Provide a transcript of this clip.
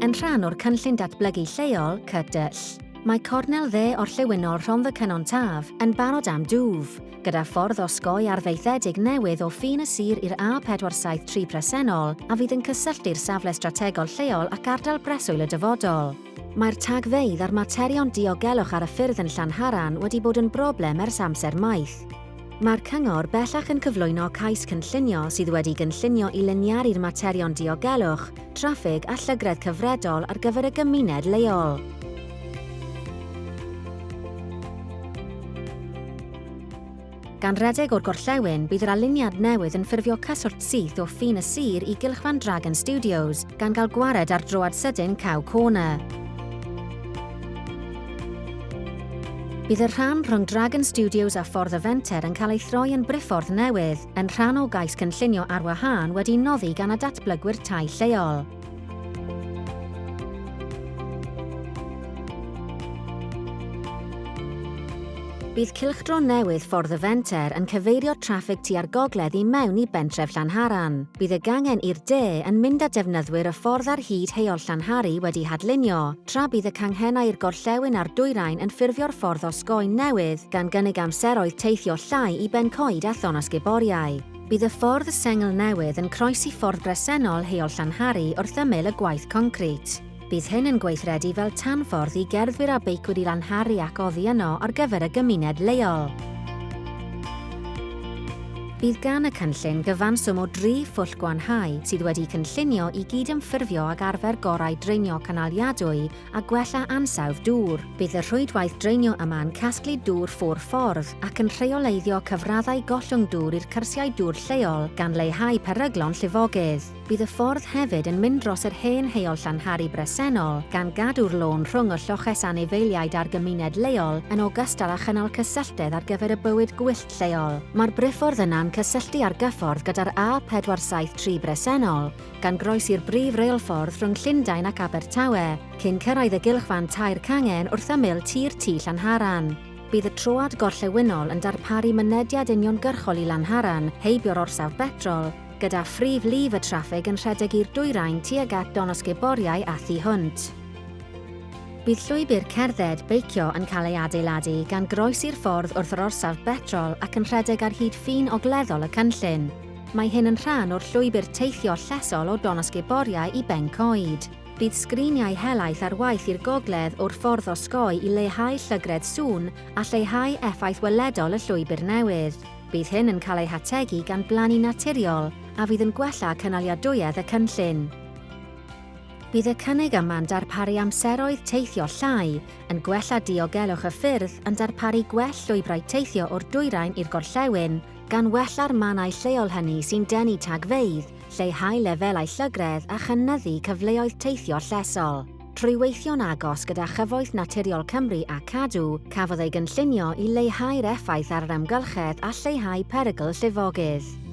Yn rhan o'r Cynllun Datblygu Lleol, CDL, mae cornel dde orllewinol Rhondda Cynon Taf yn barod am dwf, gyda ffordd osgoi arfaethedig newydd o ffin y sir i'r A473 presennol a fydd yn cysylltu'r safle strategol lleol ac ardal breswyl y dyfodol. Mae'r tagfeydd a'r materion diogelwch ar y ffyrdd yn Llanharan wedi bod yn broblem ers amser maith. Mae'r Cyngor bellach yn cyflwyno cais cynllunio sydd wedi'i gynllunio i liniaru'r materion diogelwch, traffig a llygredd cyfredol ar gyfer y gymuned leol. Gan redeg o'r gorllewin, bydd yr aliniad newydd yn ffurfio cyswllt syth o ffin y sir i gylchfan Dragon Studios, gan gael gwared ar droad sydyn Cow Corner. Bydd y rhan rhwng Dragon Studios a Ffordd y Fenter yn cael ei throi yn briffordd newydd, yn rhan o gais cynllunio ar wahân wedi noddi gan y datblygwyr tai lleol. Bydd cylchdro newydd Ffordd y Fenter yn cyfeirio traffig tua'r gogledd i mewn i bentref Llanharan. Bydd y gangen i'r de yn mynd â defnyddwyr y ffordd ar hyd Heol Llanhari wedi hadlunio, tra bydd y canghennau i'r gorllewin a'r dwyrain yn ffurfio'r ffordd osgoi newydd, gan gynnig amseroedd teithio llai i Ben-coed a Thonysguboriau. Bydd y ffordd sengl newydd yn croesi ffordd bresennol Heol Llanhari wrth ymyl y gwaith concrit. Bydd hyn yn gweithredu fel tanffordd i gerddwyr a beicwyr i Lanhari ac oddi yno ar gyfer y gymuned leol. Bydd gan y cynllun gyfanswm o dri phwll gwanhau sydd wedi'u cynllunio i gydymffurfio ag arfer gorau draenio cynaliadwy a gwella ansawdd dŵr. Bydd y rhwydwaith draenio yma'n casglu dŵr ffwr ffordd ac yn rheoleiddio cyfraddau gollwng dŵr i'r cyrsiau dŵr lleol gan leihau peryglon llifogydd. Bydd y ffordd hefyd yn mynd dros yr hen Heol Llanhari bresennol, gan gadw'r lôn rhwng y lloches anifeiliaid a'r gymuned leol, yn ogystal â chynnal cysylltedd ar gyfer y bywyd gwyllt lleol. Mae'r briffordd yna'n cysylltu â'r gyffordd gyda'r A473 bresennol, gan groesi'r brif reilffordd rhwng Llundain ac Abertawe, cyn cyrraedd y gylchfan tair cangen wrth ymyl tir Tŷ Llanharan. Bydd y troad gorllewinol yn darparu mynediad uniongyrchol i Lanharan heibio'r orsaf betrol, gyda phrif lif y traffig yn rhedeg i'r dwyrain tuag at Donysguboriau a thu hwnt. Bydd llwybr cerdded, beicio yn cael ei adeiladu gan groesi'r ffordd wrth yr orsaf betrol ac yn rhedeg ar hyd ffin ogleddol y cynllun. Mae hyn yn rhan o'r llwybr teithio llesol o Donysguboriau i Ben-coed. Bydd sgriniau helaeth ar waith i'r gogledd o'r ffordd osgoi i leihau llygredd sŵn a lleihau effaith weledol y llwybr newydd. Bydd hyn yn cael ei hategu gan blannu naturiol a fydd yn gwella cynaliadwyedd y cynllun. Bydd y cynnig yma'n darparu amseroedd teithio llai, yn gwella diogelwch y ffyrdd, yn darparu gwell llwybrau teithio o'r dwyrain i'r gorllewin, gan wella'r mannau lleol hynny sy'n denu tagfeydd, lleihau lefelau llygredd a chynyddu cyfleoedd teithio llesol. Trwy weithio'n agos gyda Chyfoeth Naturiol Cymru a Cadw, cafodd ei gynllunio i leihau'r effaith ar yr amgylchedd a lleihau perygl llifogydd.